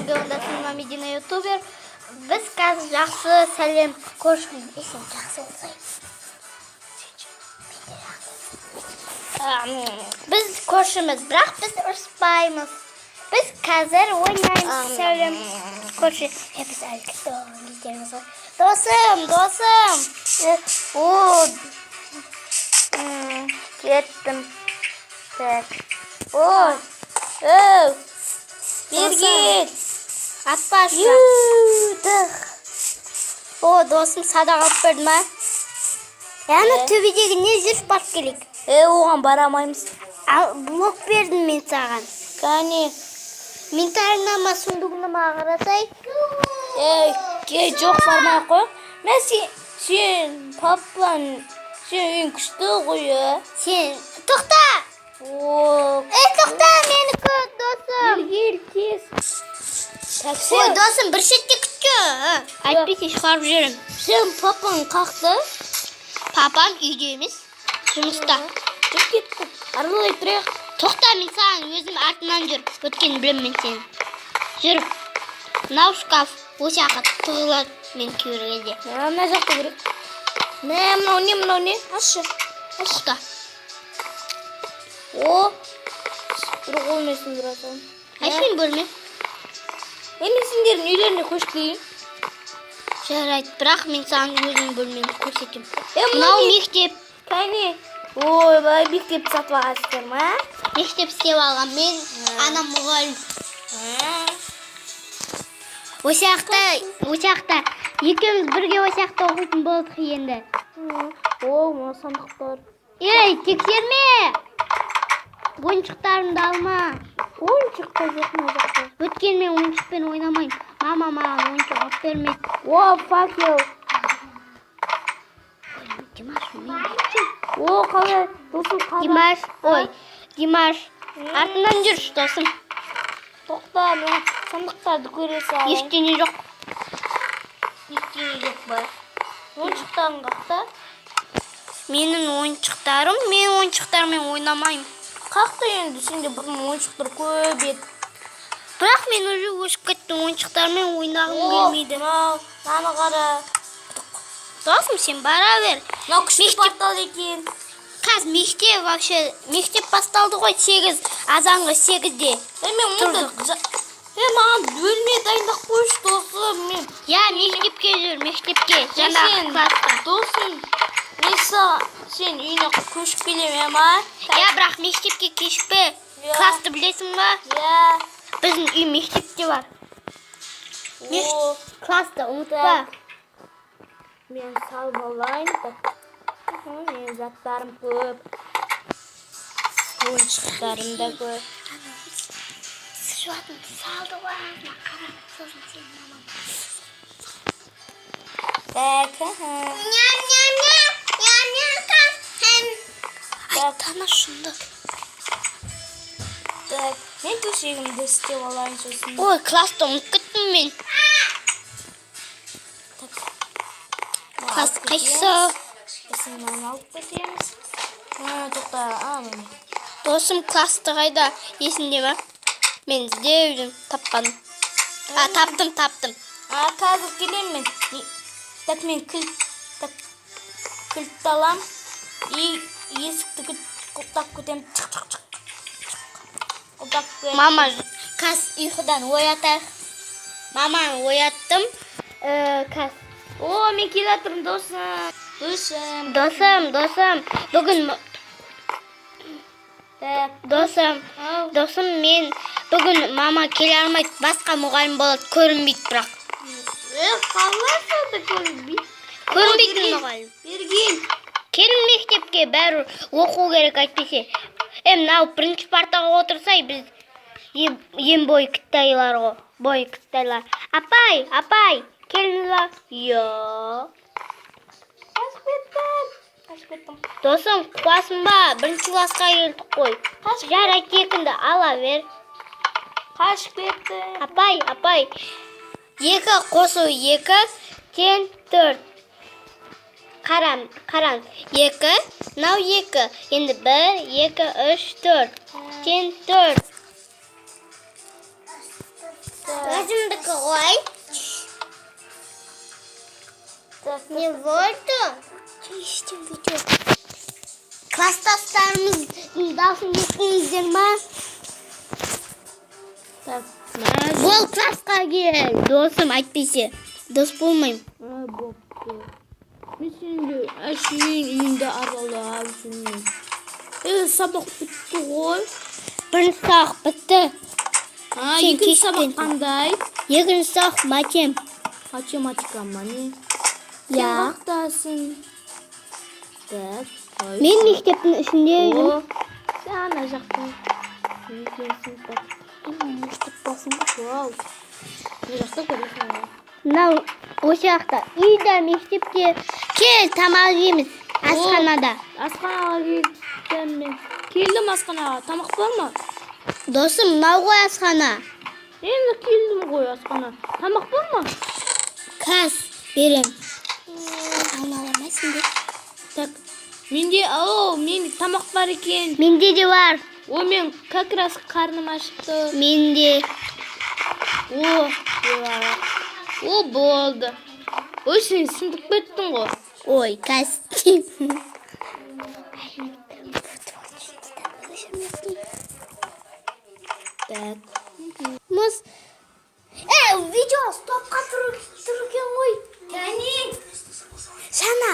Бірге онда Сынма Медина ютубер. Біз қазір жақсы сәлем көршім. Сен жақсы болсай. Біз көршіміз, бірақ біз ұрыспаймыз. Біз қазір ойнаймыз сәлем көрші. Біз әлі кітті болған кездеріміз ғой. Досым, досым. О, кеттім. Так. Ой, оу, бері кел. Атпашы. Юдық. О, досым, садақ алып берді ма? Яны төбедегі не, жүріп барып келейік. Оған бара алмаймыз. Ал, блок бердім мен саған. Кәне. Инвентарына ма, сундугына ма қарасай. Жоқ, бармай ақ қой. Мә, сен папаң, сен үйің күшті ғой, ә? Сен тоқта. О, Тоқта, мені көр, досым. Кел, тез. Так, Ой, сен, досым, бір шетте күтші. Әйтпесе шығарып жіберемін. Сен папаң қақты? Папам үйде емес, жұмыста. Жүр, кеттік. Аралай тұрайық. Тоқта, мен саған өзім артынан жүр. Өйткені білемін мен сені. Жүр. Мынау шкаф осы жаққа тығылады мен кейбір кезде. Мына жақта керек. Мә, мынау не, мынау не? Ашшы. Тоқта. О, бір қолмен сындыра саламын. Ай, сен бөлме. Мен сендердің үйлеріне көшіп келейін. Жарайды, бірақ мен саған өзімнің бөлмемді көрсетемін. Мынау Мынау не? Мектеп. Кәне. Ойбай, мектеп сатып алғансыздар ма? Мектеп істеп алған. Мен анам мұғалім. Осы жақта, осы жақта екеуміз бірге осы жақта оқитын болдық енді. О, мына сандықтар. Ей, тексерме. Ойыншықтарымды алма. Ойыншық та жоқ мына жақта. Өйткені мен ойыншықпен ойнамаймын. Мама маған ойыншық алып бермейді. О, факел. Ой, Димаш, мен. О, қалай? Досым, қалай? Димаш, ой, Димаш, артынан жүрші, досым. Тоқта, мен сандықтарды көре салайын. Ештеңе жоқ. Ештеңе жоқ па? Ойыншықтарың қақта? Менің ойыншықтарым, мен ойыншықтармен ойнамаймын. Қақта енді, сенде бұрын ойыншықтар көп еді. Бірақ мен уже өсіп кеттім, ойыншықтармен ойнағым келмейді. Мынау, мынаны қара. Досым, сен бара бер. Мынау күшті Мектеп- портал екен. Қазір мектеп вообще, мектеп басталды ғой 8, азанғы 8-де. Мен онда маған бөлме дайындап қойшы, досым, мен. Я мектепке жүр, мектепке, жаңағы Сен, классқа. досым, мен саған, сен үйіне көшіп келемін, ма? Я, бірақ мектепке кешікпе. Иә. Классты білесің ба? Иә. Біздің үй мектепте бар. О, Классты ұмытпа. Так. Мен салып алайын. Так. Менің заттарым көп. Ойыншықтарым да көп. Жуатын салды ғой ағзына, қара, сосын сен мамаң. Так, аха. Ням ням ням, ням ням ням. Ай, тана шынды. Так, мен төсегімді істеп алайын сосын. Ой, классты ұмытып кеттім мен. Так. Класс қайсысы? Сосын мынаны алып кетеміз. А, тоқта, а, міне. Досым, классты қайда? Есіңде ме? Мен іздеп жүрмін, таппадым. А, таптым, таптым. А, қазір келемін мен. Так, мен кілт, так, кілтті алам. И есікті кілт құлыптап кетемін. Чық, чық, чық. Құлыптап кетемін. Мама, қазір ұйқыдан оятайық. Маманы ояттым. Қазір. О, мен келе жатырмын, досым. Досым. Досым, досым, бүгін Так. Досым, Ау. досым, мен бүгін мама келе алмайды, басқа мұғалім болады, көрінбейді бірақ. Қалай сонда көрінбейді? Көрінбейтін мұғалім. Бері кел. Келін мектепке, бәрі оқу керек әйтпесе. Мынау бірінші партаға отырсай, біз ем бойы кіттайлар ғой, бойы кіттайлар. Апай, апай, келіңіз. Иә. Қашып кеттім. Қашып кеттім. Досым, қуасың ба? Бірінші классқа келдік қой. Қашып Жарайды, екінді ала бер. Қашып кеттім. Апай, апай. 2 қосу 2 тең 4. Қарам, қарам. 2, мынау 2. Енді 1, 2, 3, 4. Тең 4. Так. Өзім Ғой. Так. Не болды? Видео. Класстастарымыздың дауысын естіңіздер ма? Так. Бол, классқа кел, досым, әйтпесе дос болмаймын. Ай, бопты. Мен сені әшейін үйіңді аралап жүрмін. Е, сабақ бітті ғой. Бірінші сабақ бітті. А, Сен екінші сабақ кешіккен. қандай? Екінші сабақ матем. Математика ма, не? Иә. Сен қаяқтасың? Так. Ой. Мен мектептің ішінде О, жүрмін. сен ана жақта екенсің. Так. Мектеп болсын ба? Вау. Мына жақта көресің ғой. Мынау осы жақта. Үйде, мектепте. Кел, тамақ жейміз. Асханада. Асханаға келдім мен. Келдім асханаға. Тамақ бар ма? Досым, мынау ғой асхана. Енді келдім ғой асхана. Тамақ бар ма? Кәс, берем. Ана алмайсың ба? Так. Менде, о, мен тамақ бар екен. Менде де бар. О, мен как раз қарным ашықты. Менде. О, о, болды. Ой, сен сындырып кеттің ғой. Ой, кәс. Так. Мұз. Е, видео стопқа тұр екен ғой. Жаңа.